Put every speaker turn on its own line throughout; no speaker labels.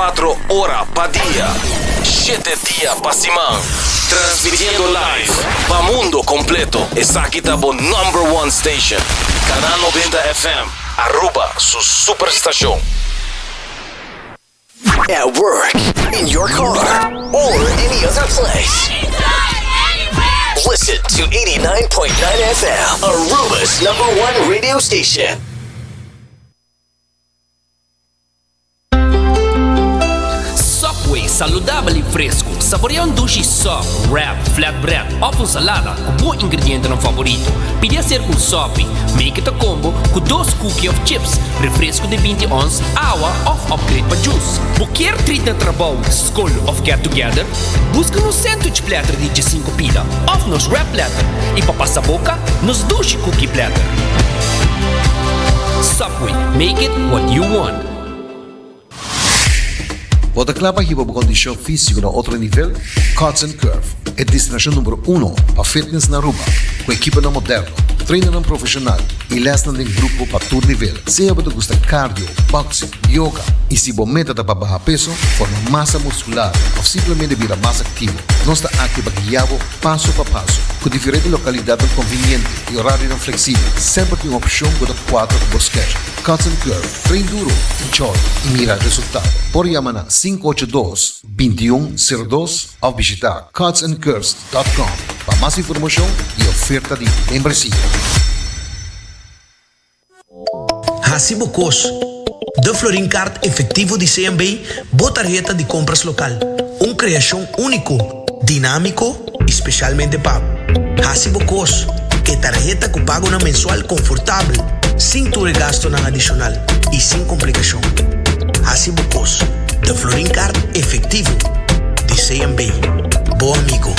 24 ora pa dia, shete dia pa siman. Transmitiendo live pa mundo completo. Esaki ta bo number one station. Canal 90 FM, Aruba su superstacion.
At work, in your car, or any other place. Listen to 89.9 FM, Aruba's number one radio station.
Subway, saludabel y fresco. Saborea un dushi sub, wrap, flatbread of un salada cu bo ingredientenan favorito. Pidi hacer cu un sopi. Make it a combo cu dos cookie of chips, refresco di binti ons, awa of upgrade pa juice. Bo kier treat na trabou, scol of get together? Busca nos sandwich platter di djesinco pida of nos wrap platter y pa pasa boca, nos dushi cookie platter. Subway, make it what you want.
Bo ta kla pa hiba bo kondishon físiko na otro nivel? Cuts and Curve, e destinashon number uno pa fitness na Aruba, ku ekiponan moderno, trainernan profeshonal i lèsnan den grupo pa tur nivel. Sea bo ta gusta cardio, boxing, yoga i si bo meta ta pa baha peso, forma masa muskular òf simplemente bira mas aktivo, nos ta aki pa guia bo paso pa paso. Ku diferente lokalidatnan konviniente i orarionan fleksibel, semper tin un opshon ku ta kuadra ku bo schedule. Cuts and Curve, train duro, enjoy i mira resultado. Por yama na 582 2102 òf bishita cutsandcurves dot com pa mas informashon i oferta di membresia.
Hasi bo kos. De Florin Card Efectivo di CMB, bo tarheta di compras local. Un creacion unico, dinamico y specialmente pa bo. Hasi bo kos. E tarheta cu pagonan mensual confortabel, sin tur e gastonan adicional y sin complicacion. Hasi bo kos. De Florin Card Efectivo di CMB. Bo amigo.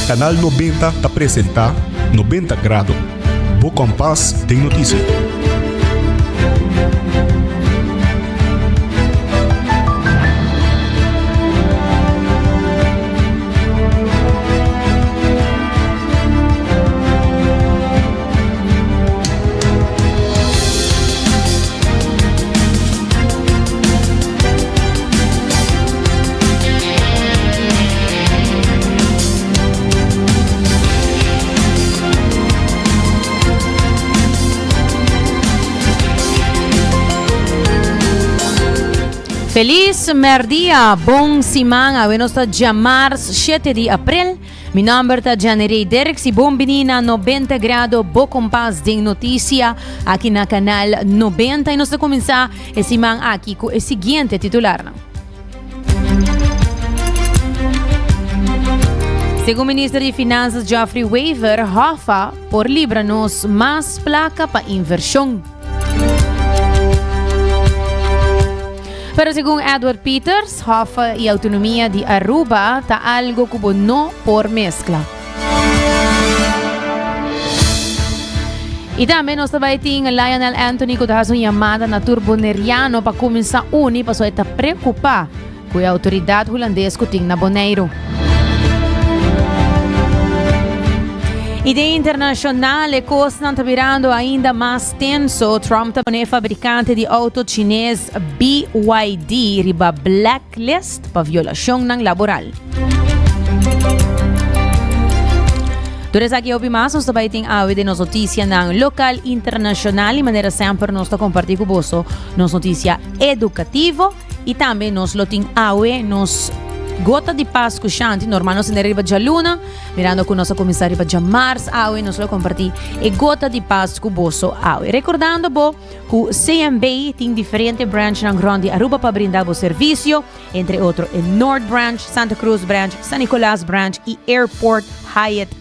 Canal 90 ta presenta 90 Grado, bo kompas den noticia.
Feliz merdia, bon siman. Awe nos ta djamars 7 di april. Mi nomber ta Janerey Derks y bon bini na 90 Grado Bo Kompas den Noticia aki na Canal 90 y nos ta cuminsa e siman aki cu e siguiente titularnan. Segun Minister di Finanzas Geoffrey Wever, Hoffa por libra nos mas placa pa inversion. Pero segun Edward Peters, Hof y autonomia di Aruba ta algo cu bo no por mezcla. Y tambe nos ta bay tin Lionel Anthony cu ta haci un yamada na tur Boneriano pa cuminsa uni pasobra e ta preocupa Cu e autoridad Hulandes cu tin na Boneiru. Y den internacional e cosnan ta birando ainda mas tenso. Trump ta pone e fabricante di auto Chines BYD riba blacklist pa violacionnan laboral. Tur esaki hopi mas nos ta bay tin awe den nos noticianan local, internacional y manera semper nos ta comparti cu boso nos noticia educativo. Y tambe nos lo tin awe nos gota di Pascu Shanti. Normal nos tene riba djaluna, mirando cu nos a cuminsa riba djamars awe, nos lo comparti e gota di Pascu boso awe. Recordando bo cu CMB tin diferente branchnan rond di Aruba pa brinda bo servicio, entre otro e Noord Branch, Santa Cruz Branch, San Nicolas Branch y Airport Hyatt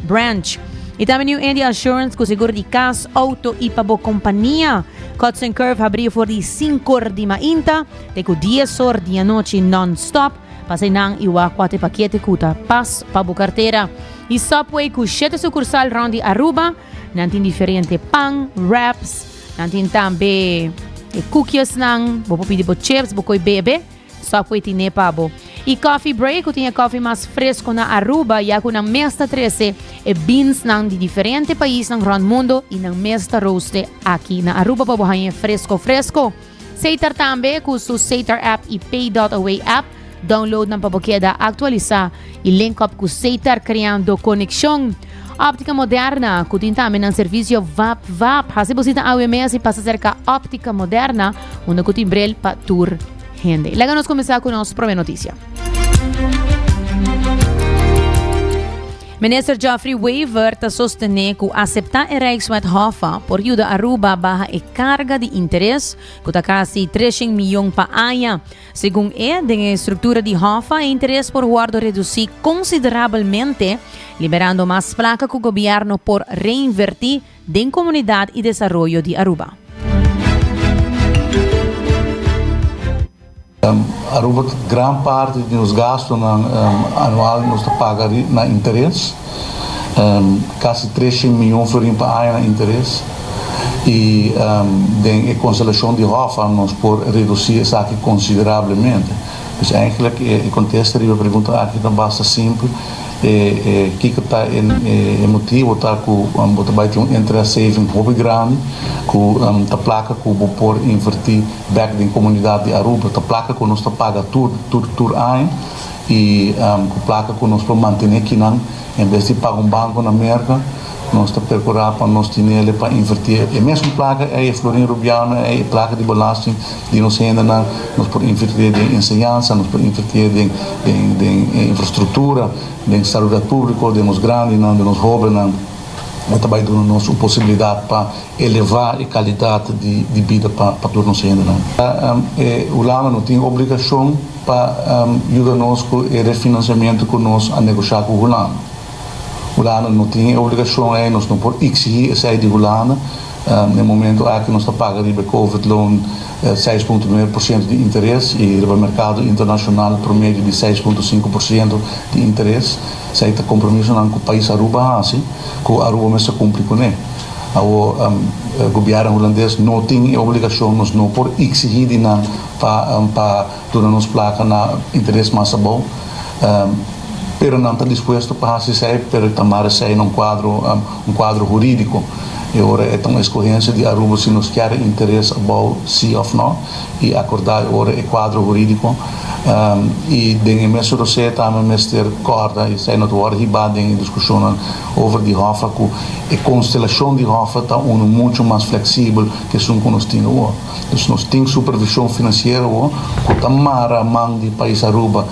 Branch. Y tambe New India Assurance cu seguro di cas, auto y pa bo compania. Cuts and Curve habri for di 5 or di mainta te cu 10 or di anochi non-stop. Pasa einan y wak cua ta e pakete cu ta pas pa bo cartera. Y Subway cu shete sucursal rond di Aruba. Nan tin diferente pan, wraps, nan tin tambe e koekjesnan. Bo por pidi bo chips, bo coi bebe. Subway tine pa bo. Y Coffee Break cu tin e koffie mas fresco na Aruba ya cu nan mes ta trece e beansnan di diferente paisnan rond mundo y nan mes ta rooste aki na Aruba pa bo haña e fresco fresco. Setar tambe cu su Setar app y Pay.away app. Download nan pa bo keda actualisa y link up cu Setar creando conexion. Optica Moderna cu tin tambe nan servicio Vap Vap. Haci bo cita awe mes y pasa cerca Optica Moderna unda cu tin bril pa tur hende. Laga nos cuminsa cu nos prome noticia. Minister Geoffrey Wever ta sostene cu acepta e Rijkswet Hoffa por yuda Aruba baha e carga di interes cu ta casi 300 miyon pa aña. Segun e, den e structura di Hoffa e interes por wordo reduci considerabelmente, liberando mas placa cu gobierno por reinverti den comunidad y desaroyo di Aruba.
Aruba gran parti di nos gastonan anual nos ta paga na interes, casi 300 miyon florin pa aña na interes y den e constelacion di Hoffa nos por reduci esaki considerablemente. Dus eigenlijk e contesta riba e pregunta aki ta basta simpel, e kiko ta e motibo ta cu bo ta bay tin un interest saving hopi grandi cu ta placa cu bo por inverti bek den comunidad di Aruba. Ta placa cu nos ta paga tur tur tur aña y cu placa cu nos por mantene kinan en bes di paga un banco na Merca nos ta percura pa nos tinele pa inverti e mesun placa ey e florin Rubiano ey e placa di belasting di nos hendenan nos por inverti den enseñansa nos por inverti den den den infrastructura den salubridad publico den nos grandinan den nos hobennan e ta bay duna nos un posibilidad pa elevá e kalidat di bida pa tur nos hendenan. E Hulanda no tin obligashon pa yuda nos ku e refinansiamentu ku nos a negoshá ku Hulanda. Hulanda no tin e obligashon ei, nos no por eksigí esei di Hulanda. Na e momentu aki nos ta paga riba e Covid loan 6.9% di interes i riba merkado internashonal promedio di 6.5% di interes. Esei ta kompromisonan ku pais Aruba a hasi ku Aruba mester kumpli kuné. Awor, gobièrnu hulandes no tin e obligashon, nos no por eksigí di nan pa pa duna nos plaka na interes mas abou. Pero nan ta dispuesto pa hasi esei, pero ta mara esei na un kuadro, un kuadro hurídiko. E ora e ta un eskohensia di Aruba si nos kier e interes abou si òf no, i akordá e ora e kuadro hurídiko. I den e mesun rosé tambe mester kòrda, i esei no ta wòrdu hibá den e diskushonnan over di Hoffa, ku e konstelashon di Hoffa ta unu muchu mas fleksibel ku esun ku nos tin awor. Dus nos tin supervishon finansiero awor ku ta mara man di pais Aruba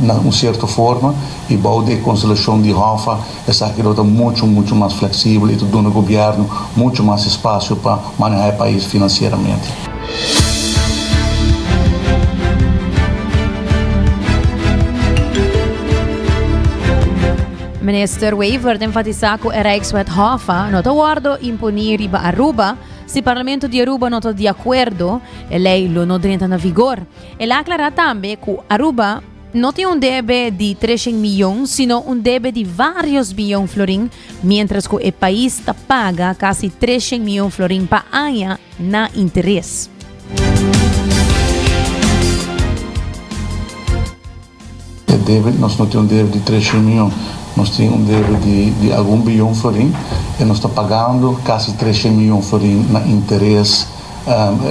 na un sierto forma i bou di e konstelashon di Hoffa esaki lo ta muchu muchu mas fleksibel i ta duna gobièrnu muchu mas espasio pa manehá e pais finansieramente.
Minister Wever ta enfatisa cu e Rijkswet Hoffa no ta wordo imponi riba Aruba. Si Parlamento di Aruba no ta di acuerdo, e ley lo no drenta na vigor. El a aclara tambe cu Aruba no tin un debe di 300 miyon, sino un debe di varios biyon florin, mientras cu e pais ta paga casi 300 miyon florin pa aña na interes.
E debe, nos no tin un debe di 300 miyon, nos tin un debe di di algun biyon florin y nos ta pagando casi 300 miyon florin na interes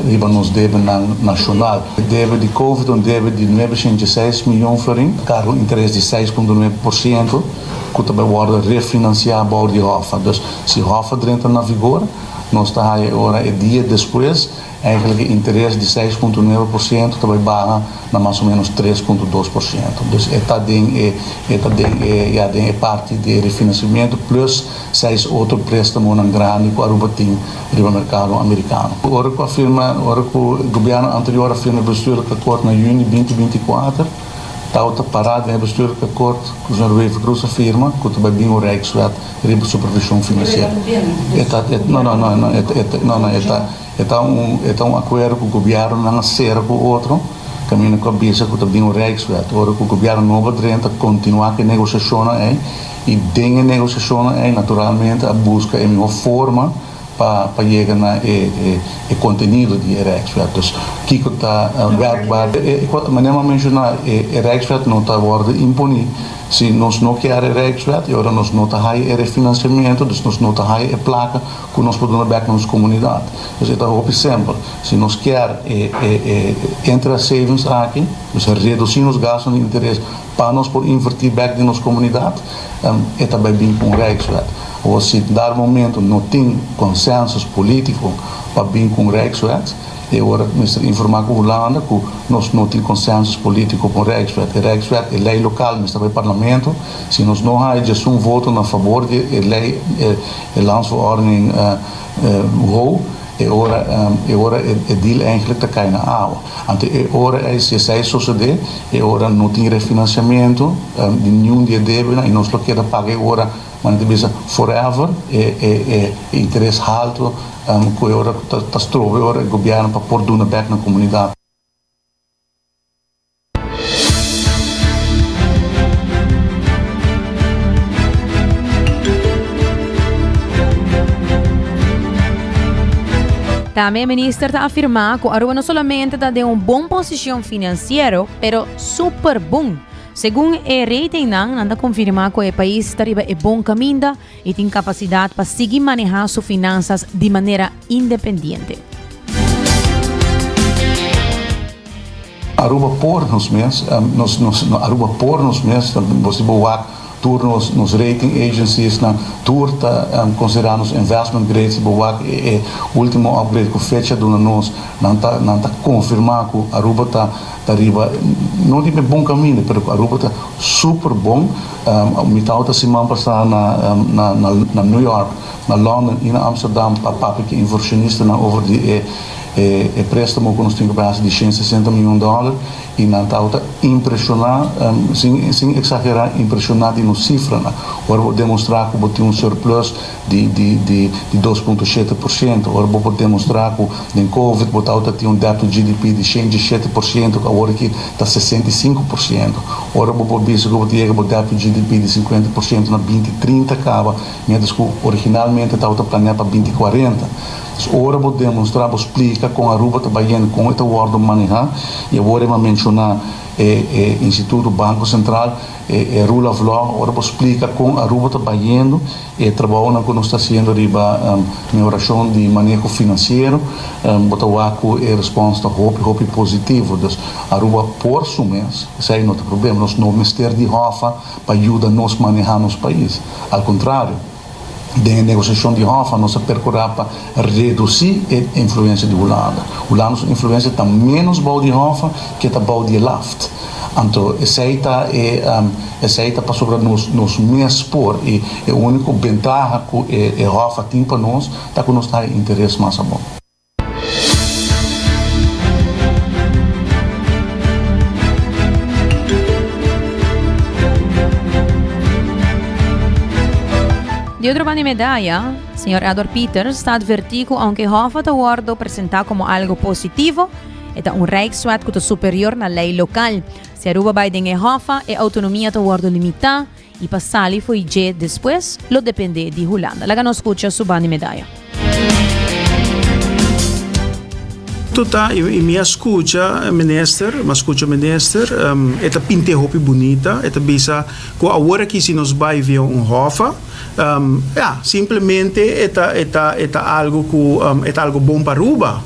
riba nos debenan nashonal. E debe di Covid ta un debe di 906 miyon florin, karga un interes di 6.9% ku ta bai wòrdu refinansiá bou di Hoffa. Dus si Hoffa drenta na vigor, nos ta haya e ora e dia despues Eigenlijk e interes di 6.9% ta bai baha na mas o menos 3.2%. Dus e ta den e e ta den e ya den e parti di refinanciamento plus seis otro prestamonan grandi cu Aruba tin riba mercado Americano. Ora cu a firma ora cu gobierno anterior a firma e bestuurlijk akkoord na juni 2024. Tabata pará den e bestuurlijk akkoord ku señor Wever-Croes a firma ku ta bai bin un Rijkswet riba supervishon finansiero. E ta, e, no, no, no, no, e ta, e ta, no, no, e ta, e ta un, e ta un akuerdo ku gobièrnunan a sera ku otro, kaminda ku a bisa ku ta bin un Rijkswet. Ora ku gobièrnu nobo a drenta kontinuá ku e negosiashonnan ei i den e negosiashonnan ei naturalmente a buska e mihó forma pa pa yega na e e e kontenido di e Rijkswet. Dus kiko ta werkbaar? E e manera mi a menshoná e e Rijkswet no ta wòrdu imponí. Si nos no kier e Rijkswet e ora nos no ta haya e refinanciamento, dus nos no ta haya e plaka ku nos por duna bèk na nos komunidat. Dus e ta hopi simpel. Si nos kier e e e interest savings aki, dus redusí nos gastunan di interes pa nos por invertí bèk den nos komunidat, e ta bai bin ku un Rijkswet. Awor si dar momento no tin consensus politico pa bin cu un Rijkswet, e ora mester informa cu Hulanda cu nos no tin consensus politico pa un Rijkswet. E Rijkswet, e ley local mester bay Parlamento. Si nos no haya djesun voto na fabor di e ley, e landsverordening WHO, e ora e ora e deal eigenlijk ta cay na awa. Anto e ora ey si esey sosode, e ora no tin refinanciamento di niun di e debenan y nos lo keda paga e ora Nan ta bisa forever e e e interes halto cu e ora ta ta strobe ora e gobierno pa por duna bek na comunidad.
Tambe e minister ta afirma cu Aruba no solamente ta den un bon posicion financiero, pero super bon. Segun e ratingnan, nan ta konfirmá ku e pais ta riba e bon kaminda i tin kapasidat pa sigui manehá su finansas di manera independiente.
Aruba por nos mes, nos nos Aruba por nos mes, bo si bo wak tur nos nos rating agencies nan tur ta konsiderá nos investment grade, si bo wak e e ultimo upgrade ku Fitch a duna nos, nan ta nan ta konfirmá ku Aruba ta Ta riba, no riba e bon caminda, pero cu Aruba ta super bon. Mi tawata siman pasa na na na New York, na London y na Amsterdam pa papia cu e inversionistanan over di e e prestamo cu nos tin cu bay haci di 160 miyon dollar y nan tawata impresiona, sin sin exagera, impresiona di nos cifranan. Ora bo demostra cu bo tin un surplus di di di di dos punto shete por siento. Ora bo por demostrá ku den covid bo tabata tin un debt to GDP di shen djeshete por siento ku awor aki ta 65 por siento. Ora bo por bisa ku bo ta yega bo debt to GDP di 50 por siento na binti trinta kaba, miéntras ku originalmente tabata planeá pa binti kuarenta. Dus ora bo demostrá, bo splika kon Aruba ta bayendo, kon e ta wòrdu manehá, i awor e menshoná e e instituto Banko Sentral, E e rule of law, ora bo splika kon Aruba ta bayendo, e trabounan ku nos ta hasiendo riba mehorashon di maneho finansiero, bo ta wak ku e respons ta hopi hopi positivo. Dus Aruba por su mes, esei no ta problema. Nos no mester di hòfa pa yuda nos manehá nos pais. Al kontrario. Den e negosiashon di Hoffa nos a perkurá pa redusí e influensia di Hulanda. Hulanda su influensia ta ménos bou di Hoffa ke ta bou di e Laft. Anto esei ta e esei ta pasobra nos nos mes por i e úniko bentaha ku e e Hoffa tin pa nos ta ku nos ta haña interes mas abou.
Di otro banda di medaya, señor Edward Pieters ta advertí ku aunke Hoffa ta wòrdu presentá komo algu positivo, e ta un Rijkswet ku ta superior na lei lokal. Si Aruba bai den e Hoffa, e outonomia ta wòrdu limitá I pa sali fo'i dje despues lo dependé di Hulanda. Laga nos skucha su bandi medaya.
Tu ta i mi a skucha minister, mi a skucha minister, e ta pint'é hopi bunita, e ta bisa ku awor aki si nos bai via un hòfa, ya, simplemente e ta e ta e ta algu ku e ta algu bon pa Aruba.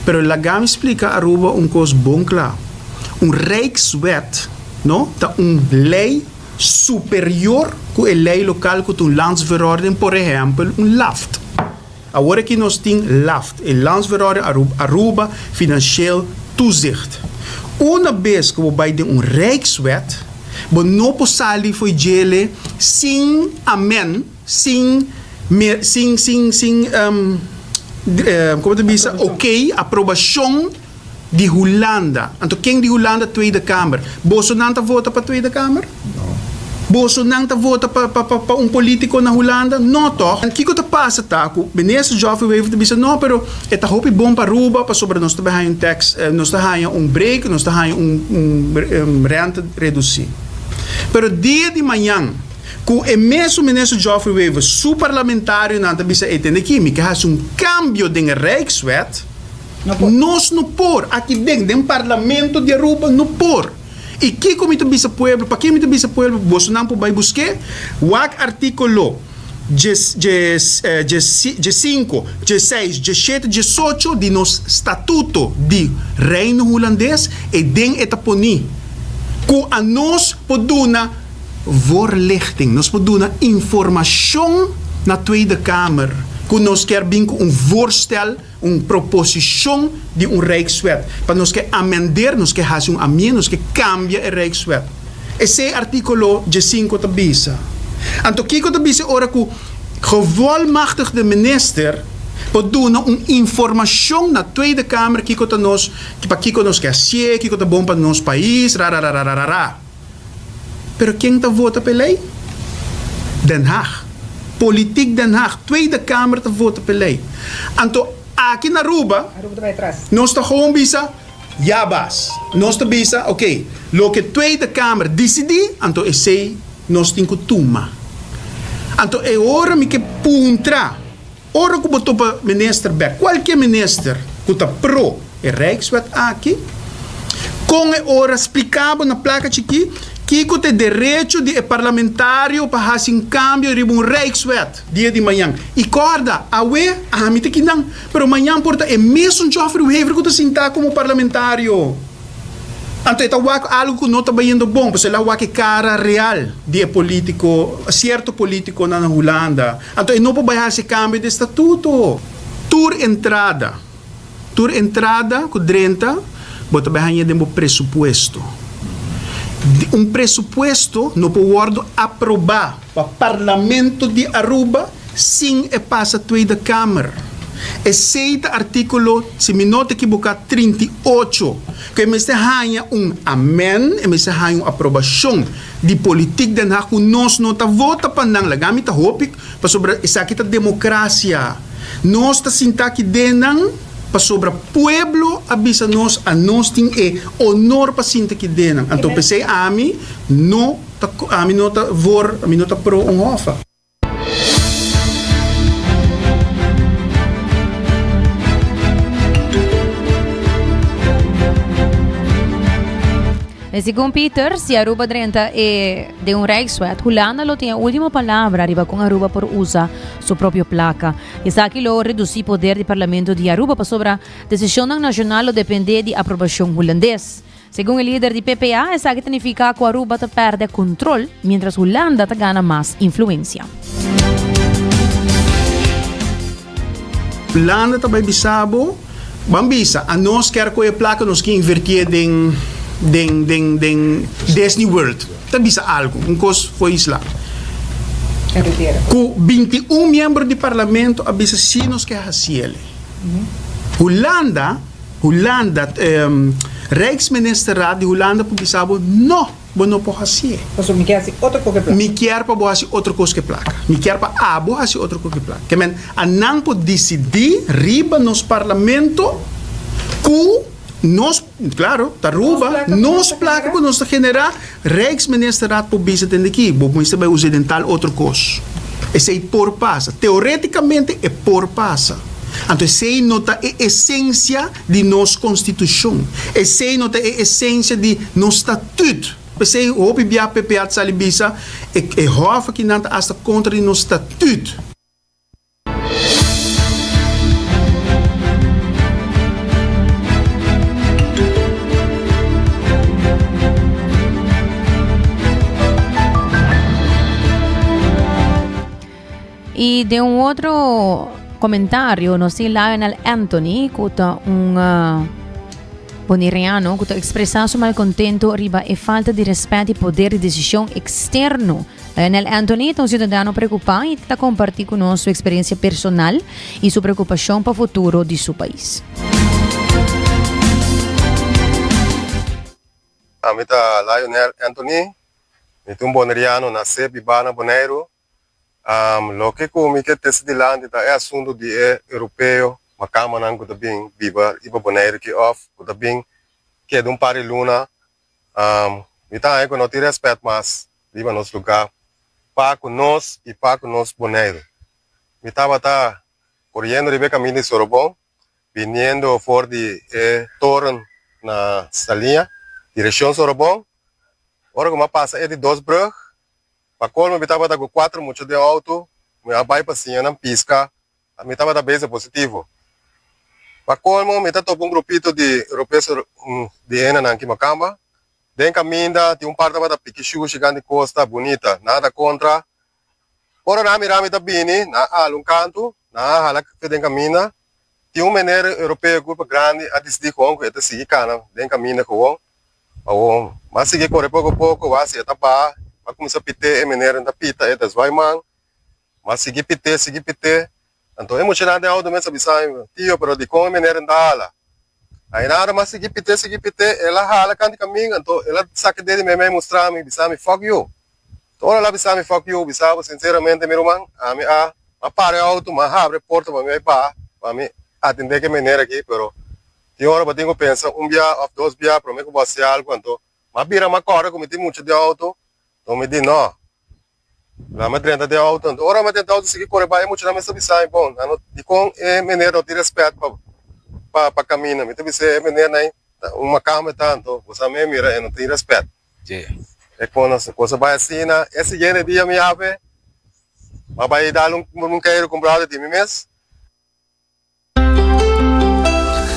Pero laga mi splika Aruba un kos bon kla, un rijkswet no ta un lei superior ku e lei lokal ku ta un landsverordening, por ehèmpel un LAFT. Awor aki nos tin LAFT, e Landsverordening Aruba Financieel Toezicht. Una bes ku bo bai den un Rijkswet, bo no por sali fo'i djele sin amen, sin sin sin sin, komo ta bisa, okey, aprobashon. Di Hulanda. Anto ken di Hulanda? Tweede Kamer. Bosonan ta vota pa Tweede Kamer? Bosonan ta vota pa pa pa un politico na Hulanda? No toch? Kico ta pasa ta cu Minister Geoffrey Wever ta bisa no pero e ta hopi bon pa Aruba pasobra nos ta bay haya un tax nos ta haya un break nos ta haya un un rente reduci. Pero dia di mañan cu e mesun Minister Geoffrey Wever su parlamentarionan ta bisa ey tende aki mi ke haci un cambio den e Rijkswet Nos no por, aki den, den Parlamento di Aruba no por. Y kico mi ta bisa pueblo, pake mi ta bisa pueblo, bosonan por bay buske, wak articulo djes, djes, djes, djescinco, djesseis, djesshete, djesocho di nos Statuto di Reino Hulandes, e den e ta poni cu anos por duna voorlichting, nos por duna informacion na Tweede Kamer cu nos kier bin cu un voorstel, Un proposishon di un Rijkswet. Pa nos ke amender, nos ke hasi un amien, nos ke kambia e Rijkswet. Esei artíkulo djesinko ta bisa. Anto kiko ta bisa ora ku Gevolmachtigde Minister por duna un informashon na Tweede Kamer kiko ta nos, pa kiko nos ke hasié, kiko ta bon pa nos pais, rararararara. Pero ken ta vota p'e lei? Den Haag. Politiek Den Haag. Tweede Kamer ta vota p'e lei. Anto aki na Aruba nos ta gewoon bisa, ya baas. Nos ta bisa, oké, loke Tweede Kamer disidí, anto esei nos tin ku tuma. Anto e ora mi ke puntra. Ora ku bo topa minister bek, kualke minister ku ta pro e Rijkswet aki, kon e ora splika bo na plaka chikí kiko ta e derecho di e parlamentario pa hasi un kambio riba un Rijkswet dia di mañan. I kòrda, awe ami ta kinan, pero mañan por ta e mesun Geoffrey Wever ku ta sintá komo parlamentario. Anto e ta wak algu ku no ta bayendo bon, pasobra el a wak e kara real di e politiko, sierto politikonan na Hulanda. Anto e no por bai hasi kambio di statuto. Tur entrada, tur entrada ku drenta, bo ta bai haña den bo presupuesto. Un presupuesto no por wòrdu aprobá pa Parlamento di Aruba sin e pasa Tweede Kamer. Esei ta artíkulo, si mi no ta ekiboká, 38, ku e mester haña un amèn, e mester haña un aprobashon. Di politiek Den Haag ku nos no ta vota pa nan. Laga mi ta hopi pasobra esaki ta demokrasia. Nos ta sinta aki den nan pasobra pueblo a bisa nos a nos tin e honor pa sinta aki den nan. Anto p'esei ami no ta ami no ta voor ami no ta pro un hofa.
Segun Pieter, si Aruba drenta e den un Rijkswet, Hulanda lo tin e ultimo palabra riba con Aruba por usa su propio placa. Esaki lo reduci poder di Parlamento di Aruba pasobra decisionnan nacional lo depende di aprobacion Hulandes. Segun e lider di PPA, esaki ta nifiká ku Aruba ta pèrdè kontrol, miéntras Hulanda ta gana mas influensia.
Hulanda ta bai bisa bo, Ban bisa, anos kier kohe plaka, nos ke invertié den den den den Disney World. Ta bisa algu, un kos for isla. Ku 21 miembro di parlamento a bisa si nos ke hasiel. Hulanda. Hulanda, Rijksministerraad di Hulanda por bisa bo, no, bo no por hasié.
Pasobra mi kier hasi otro kos ku e plaka.
Mi kier pa bo hasi otro kos ku e plaka. Mi kier pa abo hasi otro kos ku e plaka. Ke men, anan por disidí riba nos parlamento ku nos, klaro, ta Aruba, nos plaka ku nos ta generá, Rijksministerraad por bisa tende aki, bo mester bai us'é den tal otro kos. Esei por pasa. Teorétikamente e por pasa. Anto esei no ta e esensia di nos konstitushon. Esei no ta e esensia di nos statüt. P'esei hopi bia PPA ta sali bisa e e hòf akinan ta asta kontra di nos statüt.
Y den un otro comentario nos tin Lionel Anthony cu ta un uh, boneriano cu ta expresa su malcontento riba e falta di respet y poder di decision externo. Lionel Anthony ta un ciudadano preocupa y ta comparti cu nos su experiencia personal y su preocupacion pa futuro di su pais.
Ami ta Lionel Anthony, mi ta un boneriano nasé bibá na Boneiru. Loke ku mi ke trese dilanti ta e asuntu di e europeo makamanan ku ta bin biba riba Boneiru aki òf ku ta bin keda un par di luna. Mi ta haña ku no tin rèspèt mas riba nos lugá pa ku nos i pa ku nos Boneiru. Mi tabata koriendo riba e kaminda di Sorobon biniendo for di e toren na Saliña, direccion Sorobon. Ora cu mi a pasa e di dos brug, pa colmo mi tabata cu cuatro mucha den auto, mi a bay pa siña nan pisca, mi tabata bezig positivo. Pa colmo mi ta topa un grupito di europeos di hendenan ki Macamba, den caminda tin un par tabata piki shushi gan di costa, bunita, nada contra. Ora nan a mira mi ta bini, nan a hala un kantu, nan a hala fe den kaminda. Tin un mener europeo kurpa grandi a disidí gewoon ku e ta sigui kana den kaminda gewoon. Awor, mi a sigui kore poko poko, wak si e ta baha, mi a kuminsá pit'é, e mener ta pita, e ta zwai man. Mi a sigui pit'é, sigui pit'é. Anto e muchanan den auto mes a bisa mi, Tio, pero dikon e mener ta hala? Ainada mi a sigui pit'é, sigui pit'é, el a hala kanti kaminda, anto el a saka e dedo di meimei mustra mi, bisa mi, Fuck you! Ora el a bisa mi fuck you, bisa bo sinceramente mi ruman, ami a a para e auto, mi a habri e porta pa mi a baha, pa mi atende ke meneer aki, pero tin ora bo tin ku pensa un bia of dos bia prome ku bo hasi algu, anto mi a bira mi a kòrda ku mi tin mucha den auto, anto mi di no, la mi a drenta den auto, anto ora mi a drenta auto sigui kore bai e muchanan mester bisa mi, bon, nan no dikon e meneer no tin respet pa pa pa kaminda, mi ta bisa e meneer nan ta un makamba e ta, anto bo sa mi a mira e no tin respet. E konos cosa bai asina. E siguiente dia mi yape, m'a bai dal un un keiru ku un brother di mi mes.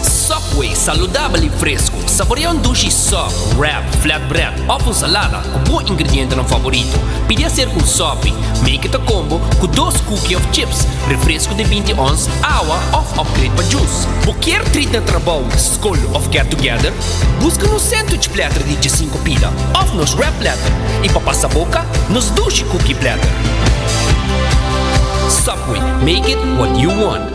Subway, saludabel y fresco. Saborea un dushi sub, wrap, flatbread of un salada cu bo ingredientenan favorito. Pidi hacer cu un sopi. Make it a combo cu dos cookie of chips, refresco di binti ons, awa of upgrade pa juice. Bo kier treat na trabou, scol of get together? Buska nos sandwich platter di djesinku pida òf nos wrap platter i pa pasa boka, nos dushi cookie platter. Subway, make it what you want.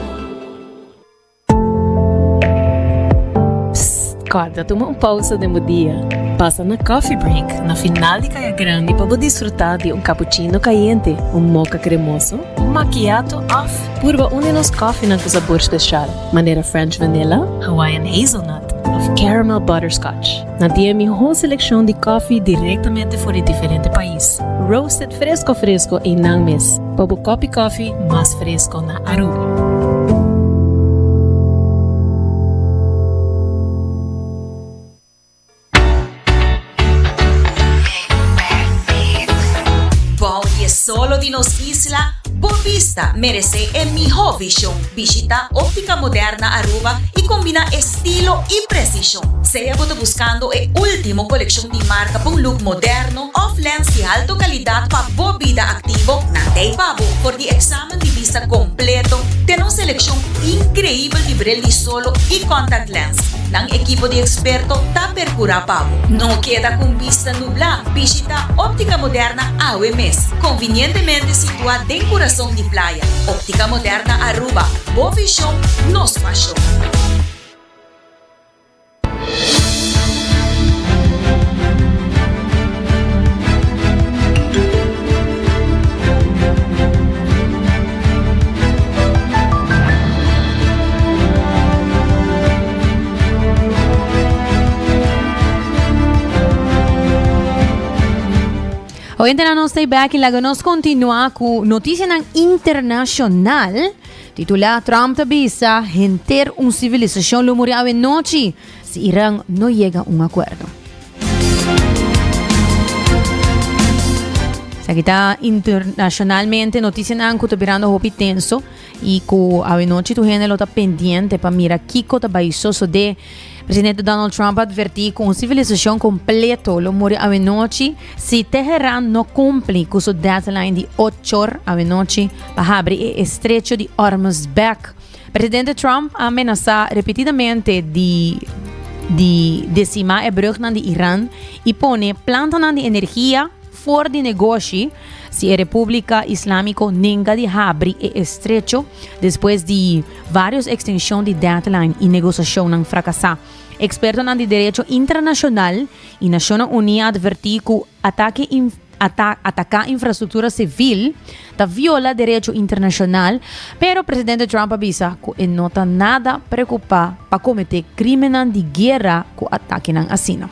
Psst, kòrda tuma un pousa den bo dia. Pasa na Coffee Break na final di Kaya Grandi pa bo disfrutá di un cappuccino kayente, un mocha kremoso, un macchiato òf purba un di nos kòfinan ku sabor speshal, manera French vanilla, Hawaiian hazelnut òf caramel butterscotch. Nan tin e mihó selekshon di kòfi direktamente for di diferente pais, roasted fresko fresko einan mes, pa bo kòpi kòfi mas fresko na Aruba.
Bou di e solo di nos isla, bo bista meresé e mihó vishon. Bishitá Óptica Moderna Aruba i kombiná estilo i presishon. Sea bo ta buskando e último kolekshon di marka pa un look moderno òf lens di alto kalidat pa bo bida aktivo, nan ta ei pa bo. For di eksamen di bista kompleto te nos selekshon inkreibel di bril di solo i contact lens. Nan ekipo di eksperto ta perkurá pa bo. No keda ku un bista nublá, bishitá Óptica Moderna awe mes, konvinientemente situá den kurason di playa. Óptica Moderna Aruba, bo vishon, nos pashon.
Oyentenan nos ta back y laga nos continua cu noticianan internacional. Titula Trump ta bisa henter un civilisacion lo muri awe nochi si Iran no yega un acuerdo. Esaki ta internacionalmente noticianan cu ta birando hopi tenso y cu awenochi tur hende lo ta pendiente pa mira kico ta bay sosode. Presidente Donald Trump a adverti cu un civilisacion completo lo muri awenochi si Teheran no cumpli cu su deadline di ochor awenochi pa habri e estrecho di Hormuz bek. Presidente Trump a menasá repetidamente di di desimá e brugnan di Iran i pone plantanan di energia for di negoshi si e Repúblika Islámiko nenga di habri e estrecho despues di vários ekstenshon di deadline i negosiashonnan frakasá. Ekspertonan di derecho internashonal i Nashonnan Uní a atvertí ku atake ataká infrastruktura sivil ta viola derecho internashonal, pero presidente Trump a bisa ku e no ta nada preokupá pa kometé krímennan di guera ku atakenan asina.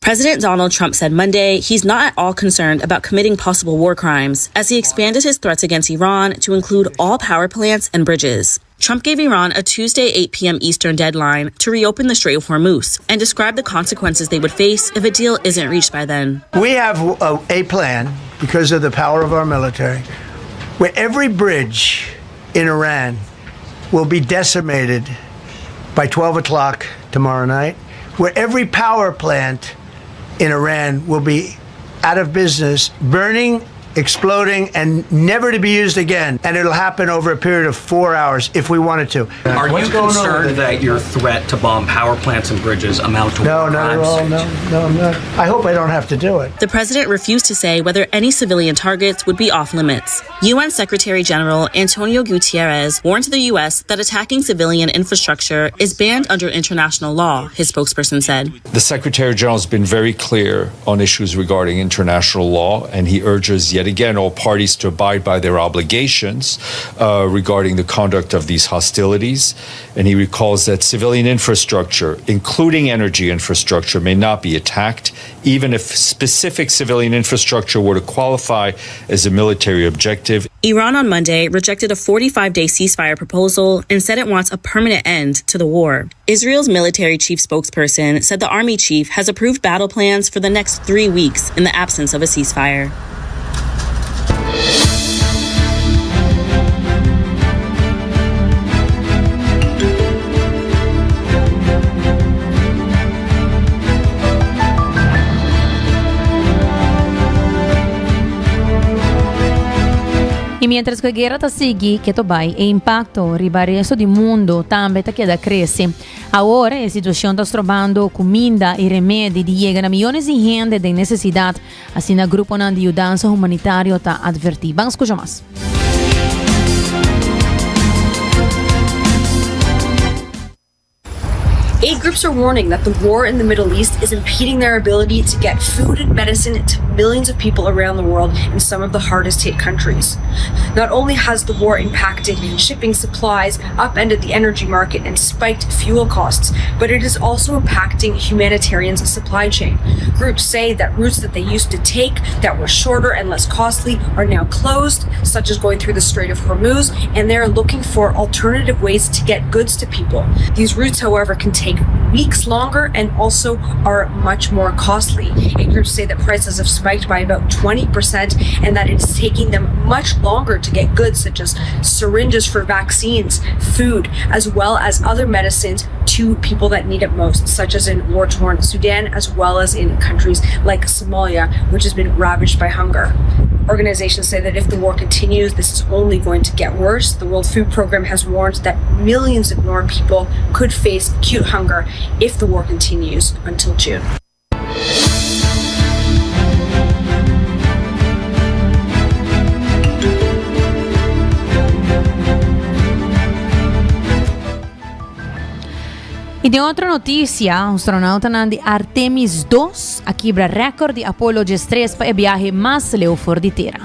President Donald Trump said Monday he's not at all concerned about committing possible war crimes as he expanded his threats against Iran to include all power plants and bridges. Trump gave Iran a Tuesday 8 p.m. Eastern deadline to reopen the Strait of Hormuz and described the consequences they would face if a deal isn't reached by then.
We have a, a plan because of the power of our military where every bridge in Iran will be decimated by 12 o'clock tomorrow night, where every power plant in Iran will be out of business, burning exploding and never to be used again. And it'll happen over a period of four hours if we wanted to.
Are What's you concerned that your threat to bomb power plants and bridges amount to
no, not at all. No, no, I'm not. I hope I don't have to do it.
The president refused to say whether any civilian targets would be off limits. UN Secretary General Antonio Guterres warned the U.S. that attacking civilian infrastructure is banned under international law, his spokesperson said.
The Secretary General has been very clear on issues regarding international law, and he urges yet again all parties to abide by their obligations uh, regarding the conduct of these hostilities. And he recalls that civilian infrastructure, including energy infrastructure, may not be attacked, even if specific civilian infrastructure were to qualify as a military objective.
Iran on Monday rejected a 45 day ceasefire proposal and said it wants a permanent end to the war. Israel's military chief spokesperson said the army chief has approved battle plans for the next three weeks in the absence of a ceasefire.
Y mientras cu e guera ta sigui keto bay, e impacto riba resto di mundo tambe ta keda crece. Awor e situacion ta strobando cuminda y remedi di yega na miyones di hende den necesidad, asina gruponan di yudansa humanitario ta adverti. Ban scucha mas.
Aid groups are warning that the war in the Middle East is impeding their ability to get food and medicine to millions of people around the world in some of the hardest hit countries. Not only has the war impacted shipping supplies, upended the energy market, and spiked fuel costs, but it is also impacting humanitarians' supply chain. Groups say that routes that they used to take that were shorter and less costly are now closed, such as going through the Strait of Hormuz, and they are looking for alternative ways to get goods to people. These routes, however, can take weeks longer and also are much more costly. Aid groups say that prices have spiked by about 20% and that it's taking them much longer to get goods such as syringes for vaccines, food, as well as other medicines to people that need it most, such as in war torn Sudan, as well as in countries like Somalia, which has been ravaged by hunger. Organizations say that if the war continues, this is only going to get worse. The World Food Program has warned that millions of more people could face acute hunger if the war continues until June.
Y den otro noticia, astronautanan di Artemis 2 a kibra record di Apollo 13 pa e biahe mas leu for di tera.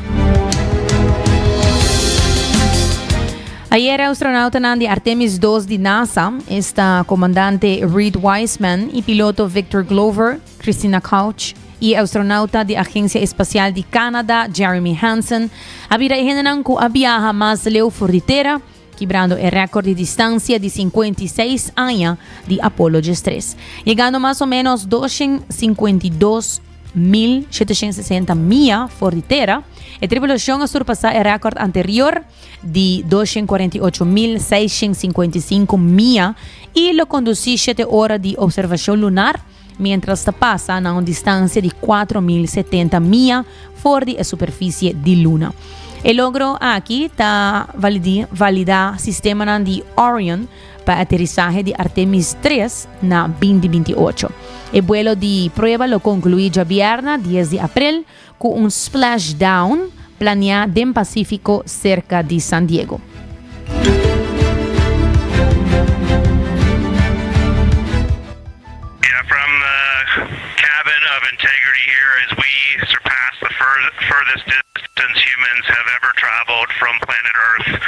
Ayera astronautanan di Artemis 2 di NASA, esta comandante Reid Wiseman y piloto Victor Glover, Christina Koch y astronauta di Agencia Espacial di Canada, Jeremy Hansen, a bira e hendenan cu a biaha mas leu for di tera, kibrando e record di distancia di 56 aña di Apollo 13, yegando mas o menos 252.760 mia for di tera. E tripulacion a surpasa e record anterior di 248.655 mia y lo conduci shete ora di observacion lunar mientras ta pasa na un distancia di 4.070 mia for di e superficie di luna. E logro aki ta valida sistemanan di Orion pa aterisahe di Artemis 3 na 2028. E buelo di prueba lo conclui djabièrna 10 di april cu un splashdown planea den Pacifico cerca di San Diego.
here as we surpass the furthest distance humans have ever traveled from planet Earth.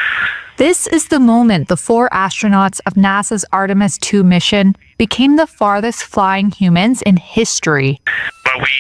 This is the moment the four astronauts of NASA's Artemis 2 mission became the farthest flying humans in history.
But we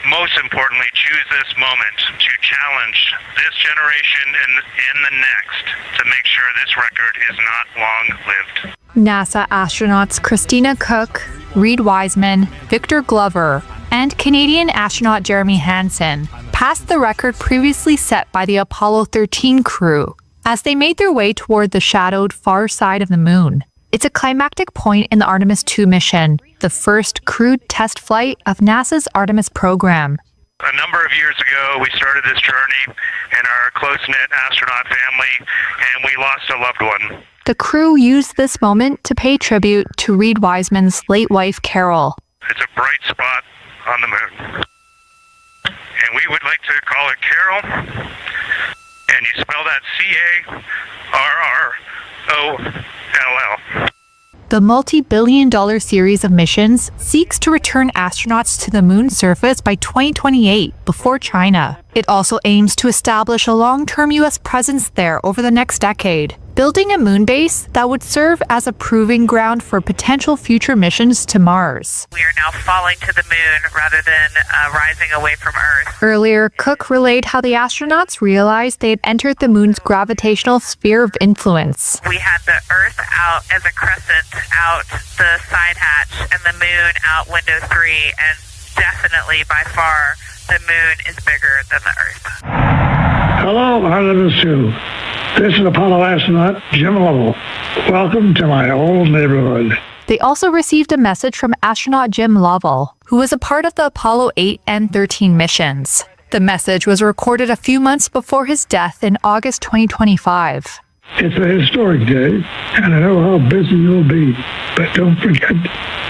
most importantly choose this moment to challenge this generation and, and the next to make sure this record is not long lived.
NASA astronauts Christina Koch, Reid Wiseman, Victor Glover, and Canadian astronaut Jeremy Hansen passed the record previously set by the Apollo 13 crew as they made their way toward the shadowed far side of the moon. It's a climactic point in the Artemis 2 mission, the first crewed test flight of NASA's Artemis program.
A number of years ago, we started this journey in our close knit astronaut family, and we lost a loved one.
The crew used this moment to pay tribute to Reid Wiseman's late wife, Carol.
It's a bright spot on the moon. And we would like to call it Carol. And you spell that C A R R O L L.
The multi billion dollar series of missions seeks to return astronauts to the moon's surface by 2028 before China. It also aims to establish a long term U.S. presence there over the next decade, building a moon base that would serve as a proving ground for potential future missions to Mars.
We are now falling to the moon rather than uh, rising away from Earth.
Earlier, Cook relayed how the astronauts realized they had entered the moon's gravitational sphere of influence.
We had the Earth out as a crescent out the side hatch and the moon out window three, and definitely by far the moon is bigger than the Earth.
Hello, Artemis 2. This is Apollo astronaut Jim Lovell. Welcome to my old neighborhood.
They also received a message from astronaut Jim Lovell, who was a part of the Apollo 8 and 13 missions. The message was recorded a few months before his death in August 2025.
It's a historic day, and I know how busy you'll be, but don't forget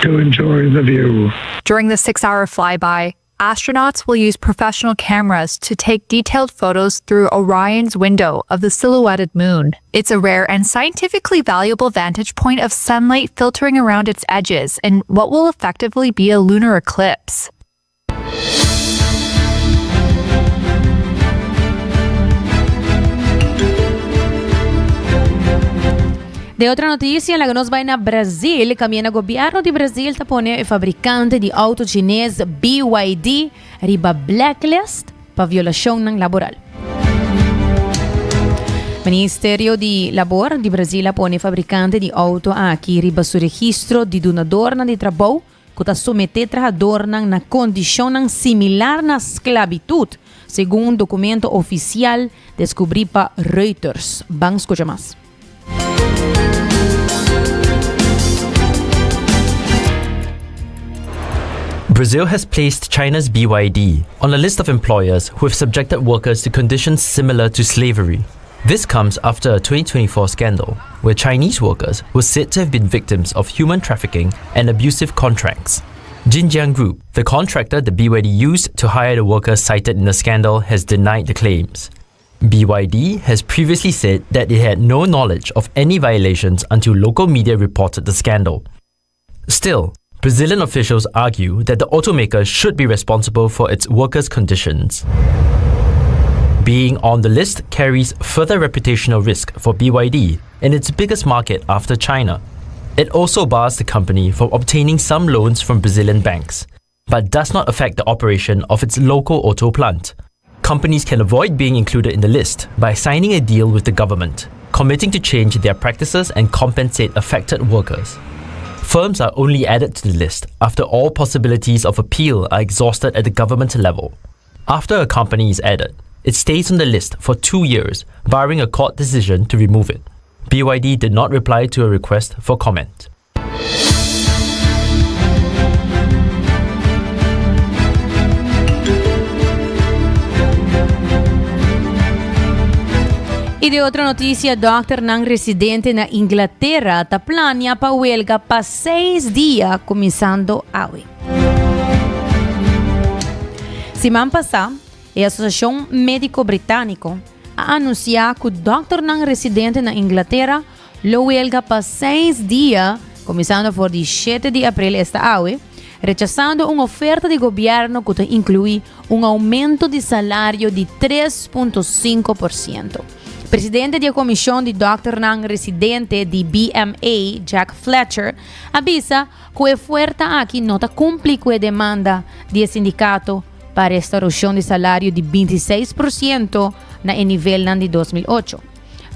to enjoy the view.
During the six hour flyby, astronauts will use professional cameras to take detailed photos through Orion's window of the silhouetted moon. It's a rare and scientifically valuable vantage point of sunlight filtering around its edges in what will effectively be a lunar eclipse.
Den otro noticia, laga nos bai na Brazil, caminda gobierno di Brazil ta pone e fabricante di auto chines BYD riba blacklist pa violacionnan laboral. Ministerio di Labor di Brazil a pone e fabricante di auto aki riba su registro di dunadornan di trabou ku ta someté trahadornan na kondishonnan similar na sklabitut, segun un dokumento ofisial deskubrí pa Reuters. Ban skucha mas.
Brazil has placed China's BYD on a list of employers who have subjected workers to conditions similar to slavery. This comes after a 2024 scandal where Chinese workers were said to have been victims of human trafficking and abusive contracts. Jinjiang Group, the contractor the BYD used to hire the workers cited in the scandal, has denied the claims. BYD has previously said that it had no knowledge of any violations until local media reported the scandal. Still, Brazilian officials argue that the automaker should be responsible for its workers' conditions. Being on the list carries further reputational risk for BYD in its biggest market after China. It also bars the company from obtaining some loans from Brazilian banks, but does not affect the operation of its local auto plant. Companies can avoid being included in the list by signing a deal with the government, committing to change their practices and compensate affected workers. Firms are only added to the list after all possibilities of appeal are exhausted at the government level. After a company is added, it stays on the list for two years, barring a court decision to remove it. BYD did not reply to a request for comment.
I den otro noticia, dokternan residente na Inglaterra ta plania pa huelga pa seis dia cuminsando awe. Siman pasa, e Asociacion Medico Britanico a anuncia cu dokternan residente na Inglaterra Lo welga pa seis dia, kuminsando for di shete di aprel esta awe. rechasando un oferta di gobierno cu ta inclui un aumento di salario di 3.5%. Presidente di e comision di dokternan residente di BMA, Jack Fletcher, a bisa cu e oferta aki no ta cumpli cu e demanda di e sindicato pa restauracion di salario di 26% na e nivelnan di 2008.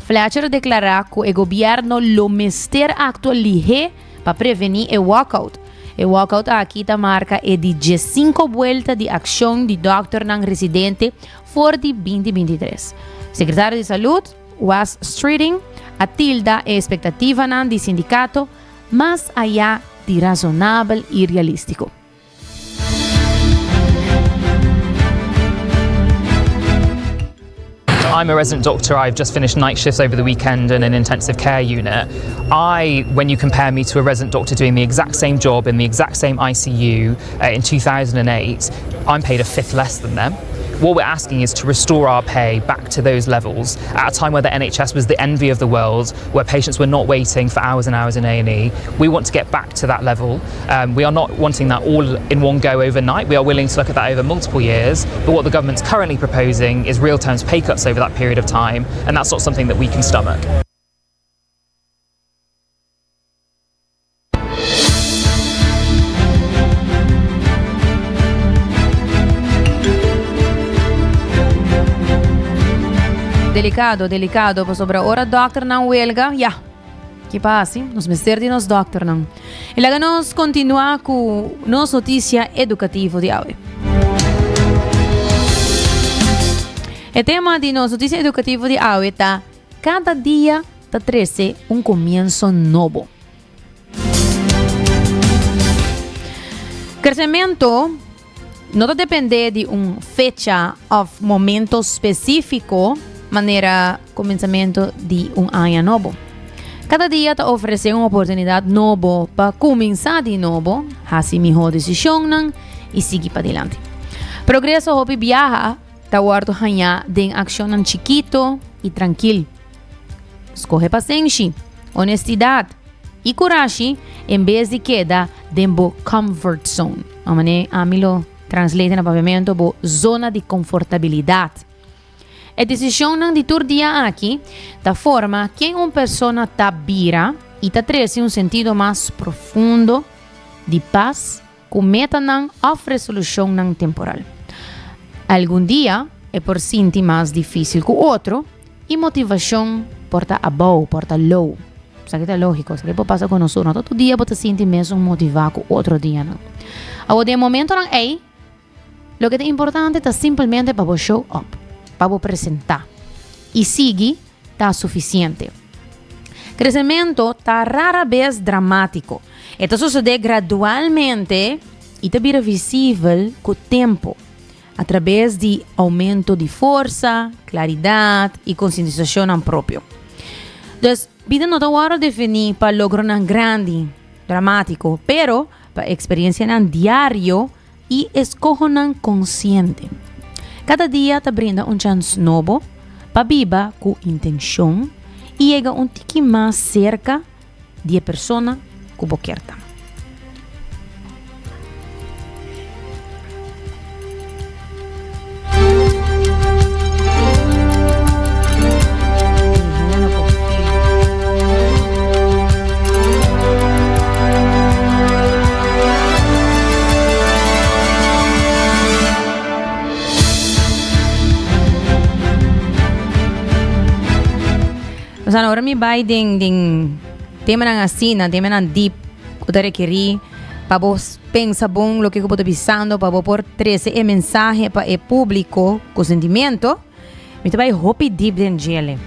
Fletcher a declara cu e gobierno lo mester actua lihe pa preveni e walkout. E walkout aki ta marca e di diescinco buelta di accion di dokternan residente for di 2023. Secretario di Salud, Wes Streeting, a tilda e expectativanan di sindicato mas aya di razonabel y realistico.
I'm a resident doctor. I've just finished night shifts over the weekend in an intensive care unit. I, when you compare me to a resident doctor doing the exact same job in the exact same ICU uh, in 2008, I'm paid a fifth less than them. What we're asking is to restore our pay back to those levels at a time where the NHS was the envy of the world, where patients were not waiting for hours and hours in A&E. We want to get back to that level. Um, we are not wanting that all in one go overnight. We are willing to look at that over multiple years. But what the government's currently proposing is real terms pay cuts over that period of time, and that's not something that we can stomach.
Delicado, delicado, pasobra ora dokternan huelga, ya. Ki pa hasi? Nos mester di nos dokternan. Y laga nos continua cu nos noticia educativo di awe. E tema di nos noticia educativo di awe ta Cada dia ta trece un comienzo nobo. Crecemento no ta depende di un fecha of momento specifico manera comenzamento di un aña nobo. Cada dia ta ofrece un oportunidad nobo pa cuminsa di nobo, haci miho decisionnan y sigui padilanti. Progreso hopi biaha ta wordo haña den accionnan chikito y trankil. Scoge pasenshi, honestidad y curashi en bes di keda den bo comfort zone. A manera ami lo translate na papiamento bo zona di confortabilidad. E decisionnan di tur dia aki ta forma ken un persona ta bira y ta trece un sentido mas profundo di pas ku metanan òf resolushonnan temporal. Algun dia e por sinti mas difísil ku otro i motivashon por ta abou, por ta low. Esaki ta lógiko, esaki por pasa ku nos tur. No ta tur dia bo ta sinti mesun motivá ku otro dianan. Awor den e momentonan ei, loke ta importante ta simpelmente pa bo show up, pa bo presentá i sigui ta sufisiente. Kresementu ta rara bes dramátiko. E ta sosodé gradualmente i ta bira visibel ku tempu, atrabes di oumento di forsa, klaridat i konsientisashonnan propio. Dus, bida no ta wòrdu definí pa logronan grandi, dramátiko, pero pa eksperensianan diario i eskohonan konsiente. Kada dia ta brinda un chans nobo pa biba ku intenshon i yega un tiki mas serka di e persona ku bo kier ta. Osea, ora mi bai den den temanan asina, temanan deep ku ta rekerí pa bo pensa bon loke ku bo ta bisando pa bo por trese e mensahe pa e públiko ku sentimiento. Mi ta bai hopi deep den djele.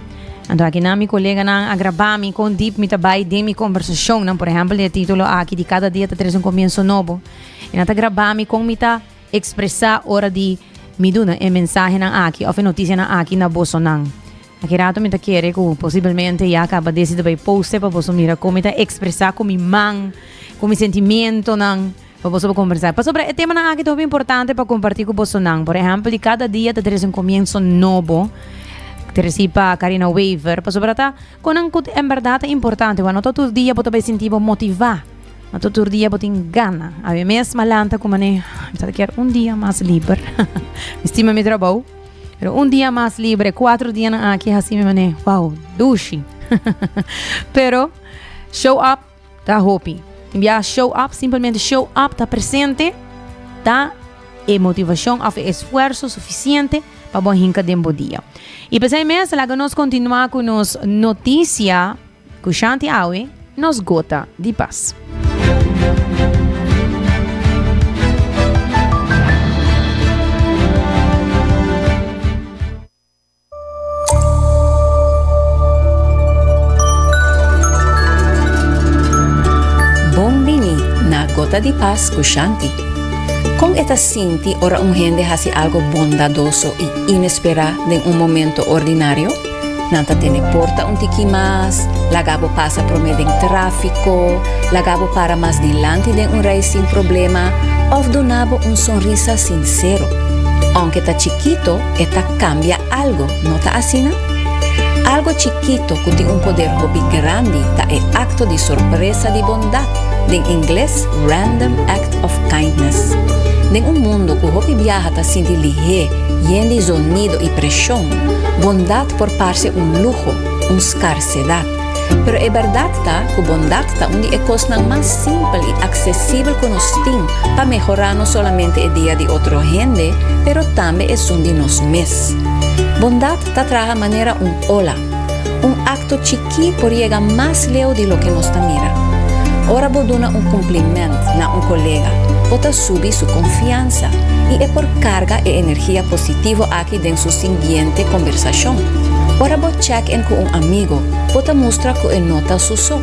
Anto akinan mi koleganan a graba mi kon deep mi ta bai den mi kombersashonnan. Por ehèmpel den e título aki di Kada dia ta trese un komienso nobo. E nan ta graba mi kon mi ta ekspresá ora di mi duna e mensahenan aki òf e notisianan aki na bosonan. Aki rato mi ta kere ku posibelmente ya kaba desi ta bai poste pa boso mira kon mi ta ekspresá ku mi man, ku mi sentimentonan. Pa boso por kombersá. Pasobra e temanan aki ta hopi importante pa kompartí ku bosonan. Por ehèmpel, di kada dia ta trese un komienso nobo. Tresi pa Karina Wever. Pasobra ta konan ku en bèrdat ta importante. Wak no ta tur dia bo ta bai sinti bo motivá. No tur dia bo tin gana. Awe mes m'a lanta ku manera, mi ta kier un dia mas liber. Mi stima mi trabou, pero un dia mas liber, e kuatro dianan aki hasi mi manera, wow, dushi. Pero show up ta hopi. Tin bia show up, simplemente show up, ta presente, ta e motivashon òf e esfuerso sufisiente pa bo hinka den bo dia. I p'esei mes laga nos kontinuá ku nos notisia. Ku Shanti awe nos gota di pas.
Bon bini na Gota di Pas ku Shanti. Kon e ta sinti ora un hende hasi algo bondadoso i inesperá den un momento ordinario? Nan ta tene porta un tiki mas, laga bo pasa promé den tráfiko, laga bo para mas dilanti den un rei sin problema òf duna bo un sonrisa sinsero. Ounke ta chikito, e ta kambia algu, no ta asina? Algu chikito ku tin un poder hopi grandi ta e akto di sorpresa di bondat, den ingles random act of kindness. Den un mundu ku hopi biaha ta sinti lihé, yen di zonido i preshon, bondat por parse un luho, un skarsedat. Pero e bèrdat ta ku bondat ta un di e kosnan mas simpel i aksesibel ku nos tin pa mehorá no solamente e dia di otro hende, pero tambe esun di nos mes. Bondat ta traha manera un ola. Un akto chikí por yega mas leu di loke nos ta mira. Ora bo duna un kumpliment na un kolega, bo ta subi su konfiansa i e por karga e energia positivo aki den su siguiente kombersashon. Ora bo check in ku un amigo, bo ta mustra ku e no ta su so.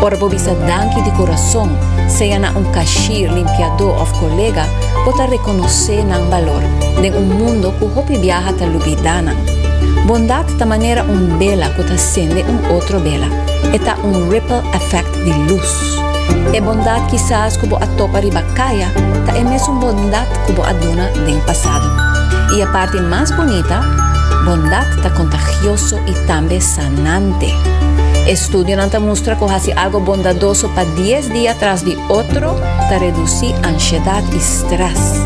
Ora bo bisa danki di kurason, sea na un kashir, limpiadó òf kolega, bo ta rekonosé nan balor den un mundo ku hopi biaha ta lubidá nan. Bondat ta manera un bela ku ta sende un otro bela. E ta un ripple effect di lus. E bondat kisas ku bo a topa riba kaya ta e mesun bondat ku bo a duna den pasado. I e parti mas bunita, bondat ta kontagioso i tambe sanante. Estudionan ta mustra ku hasi algu bondadoso pa dies dia tras di otro ta redusí anshedat i strès.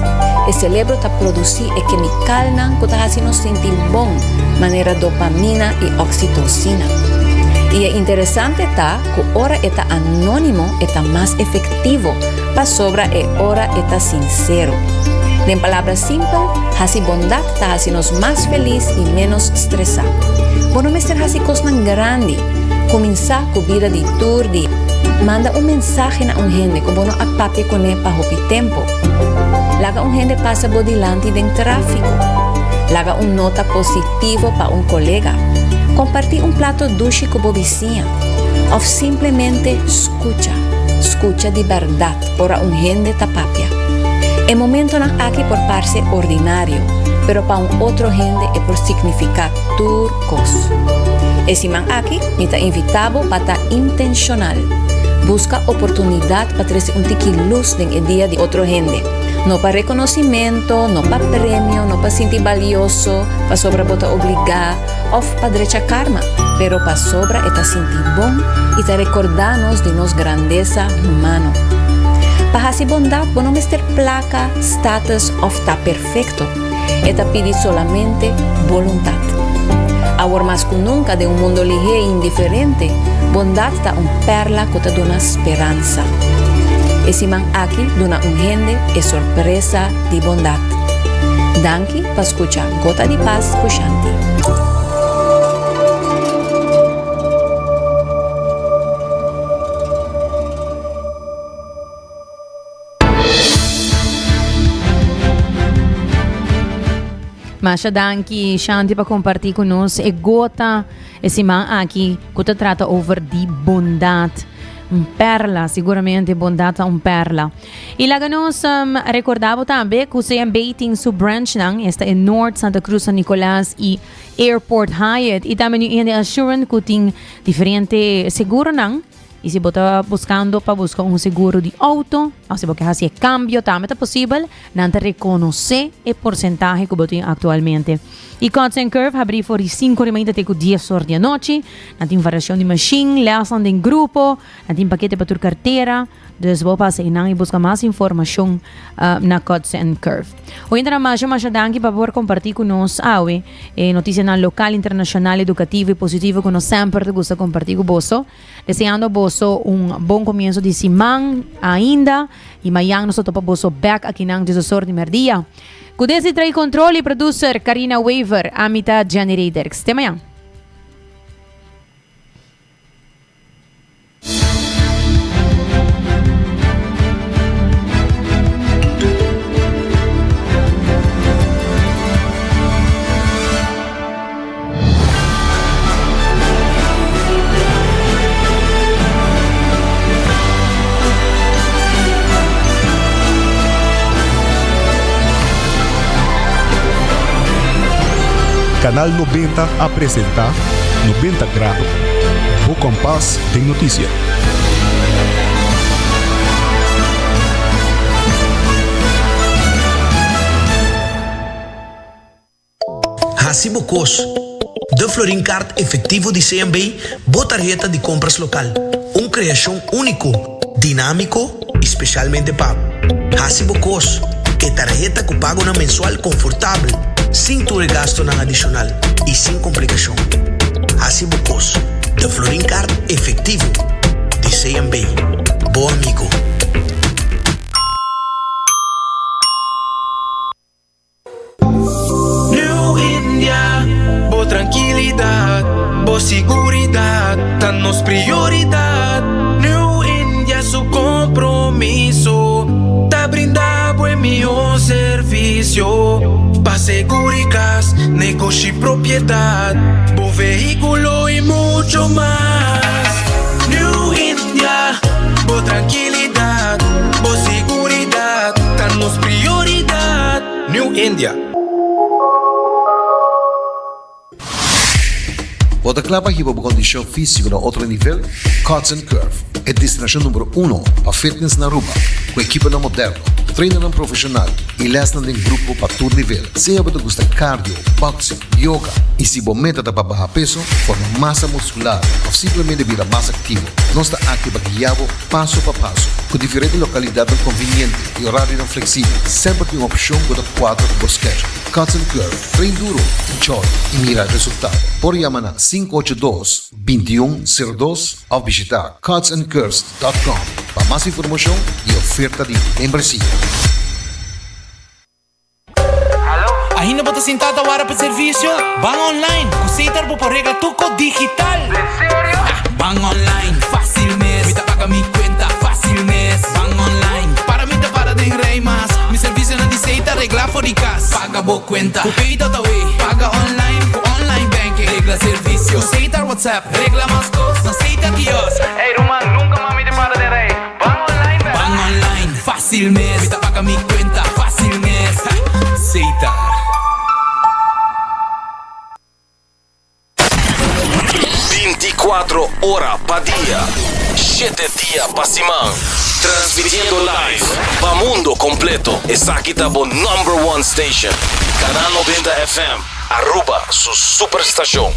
E selebro ta produsí e kemikalnan ku ta hasi nos sinti bon, manera dopamina i oksitosina. I e interesante ta ku ora e ta anónimo e ta mas efektivo, pasobra e ora e ta sinsero. Den palabra simpel, hasi bondat ta hasi nos mas felis i ménos stresá. Bo no mester hasi kosnan grandi. Kuminsá ku bida di tur dia. Manda un mensahe na un hende ku bo no a papia kuné pa hopi tempu. Laga un hende pasa bo dilanti den tráfiko. Laga un nota positivo pa un kolega. Kompartí un plato dushi ku bo bisiña. Òf simplemente skucha. Skucha di bèrdat ora un hende ta papia. E momentonan aki por parse ordinario, pero pa un otro hende e por signifiká tur kos. E siman aki mi ta invitá bo pa ta intenshonal. Buska oportunidat pa trese un tiki lus den e dia di otro hende. No pa rekonosimento, no pa premio, no pa sinti balioso, pasobra bo ta obligá òf pa drecha karma, pero pasobra e ta sinti bon i ta rekordá nos di nos grandesa humano. Pa hasi bondat bo no mester plaka, status òf ta perfekto. E ta pidi solamente boluntat. Awor mas ku nunka den un mundo lihé i indiferente, bondat ta un pèrla ku ta duna speransa. E siman aki duna un hende e sorpresa di bondat. Danki pa skucha Gota di Pas ku Shanti.
Masha danki Shanti pa comparti cu nos e gota e siman aki cu ta trata over di bondad. Un perla, seguramente bondad ta un perla. Y laga nos um, recordabo tambe cu CMB tin su branch nan, esta en Noord, Santa Cruz, San Nicolas y Airport Hyatt. Y tambe New India Assurance cu tin diferente seguronan. I si bo ta buskando pa buska un seguro di outo òf si bo ke hasi e kambio tambe ta posibel, nan ta rekonosé e porsentahe ku bo tin aktualmente. I Cuts and Curve habrí for di sinku di mainta te ku dies or di anochi. Nan tin variashon di mashin, lèsnan den grupo, nan tin pakete pa tur kartera. Dus bo pasa einan i buska mas informashon na Cuts and Curve. Oyentenan masha masha danki pa por kompartí ku nos awe e notisianan lokal, internashonal, edukativo i positivo ku nos semper ta gusta kompartí ku boso. Deseando boso un bon komienso di siman ainda i mayan nos ta topa boso bèk akinan diesosor di mèrdia. Ku desi tra'i kontrol i producer Karina Wever, ami ta Jenny Rederks. Te mayan.
Canal 90 a presenta 90 Grado. Bo kompas den notisia.
Hasi bo kos. De Florin Card Efectivo di CMB, bo tarheta di compras local. Un creacion unico, dinamico y specialmente pa bo. Hasi bo kos. E tarheta cu pagonan mensual confortabel, sin tur e gastonan adicional y sin complicacion. Hasi bo kos. De Florin Card Efectivo di CMB. Bo amigo.
New India, bo trankilidat, bo siguridat ta nos prioridat. New India su kompromiso ta brinda bo e mihó servisio pa seguri kas, negoshi, propiedat, bo vehíkulo i mucho mas. New India, bo trankilidat, bo siguridat ta nos prioridat. New India.
Bo ta kla pa hiba bo kondishon físiko na otro nivel? Cuts and Curve, e destinashon numero uno pa fitness na Aruba, ku ekiponan moderno, trainernan profeshonal i lèsnan den grupo pa tur nivel. Sea bo ta gusta cardio, boxing, yoga i si bo meta ta pa baha peso, forma masa muskular òf simplemente bira mas aktivo, nos ta aki pa guia bo paso pa paso. Ku diferente lokalidatnan konviniente i orarionan fleksibel, semper tin un opshon ku ta kuadra ku bo schedule. Cuts and Curve, train duro, enjoy i mira resultado. Por yama na 582 2102 òf bishita cutsandcurves dot com pa mas informashon i oferta di membresia.
Ainda bo ta sintá ta wara pa servisio? Ban online! Ku Setar bo por regla tur kos digital! Ban online, fásil mes! Mi ta paga mi kuenta, fásil mes! Ban online, para mi ta para den rei mas! Mi servisionan di Setar reglá for di kas! Paga bo kuenta ku Pay.awe! Paga online ku online banking! Regla servisio ku Setar WhatsApp! Regla mas kos na Setar Kiosk! Ey ruman, nunka mas mi ta para den rei! Ban online bèrdad? Ban online, fásil mes. Mi ta paga mi kuenta, fásil mes. Setar.
24 ora pa dia, shete dia pa siman. Transmitiendo live pa mundo completo. Esaki ta bo number one station. Canal 90 FM, Aruba su superstacion.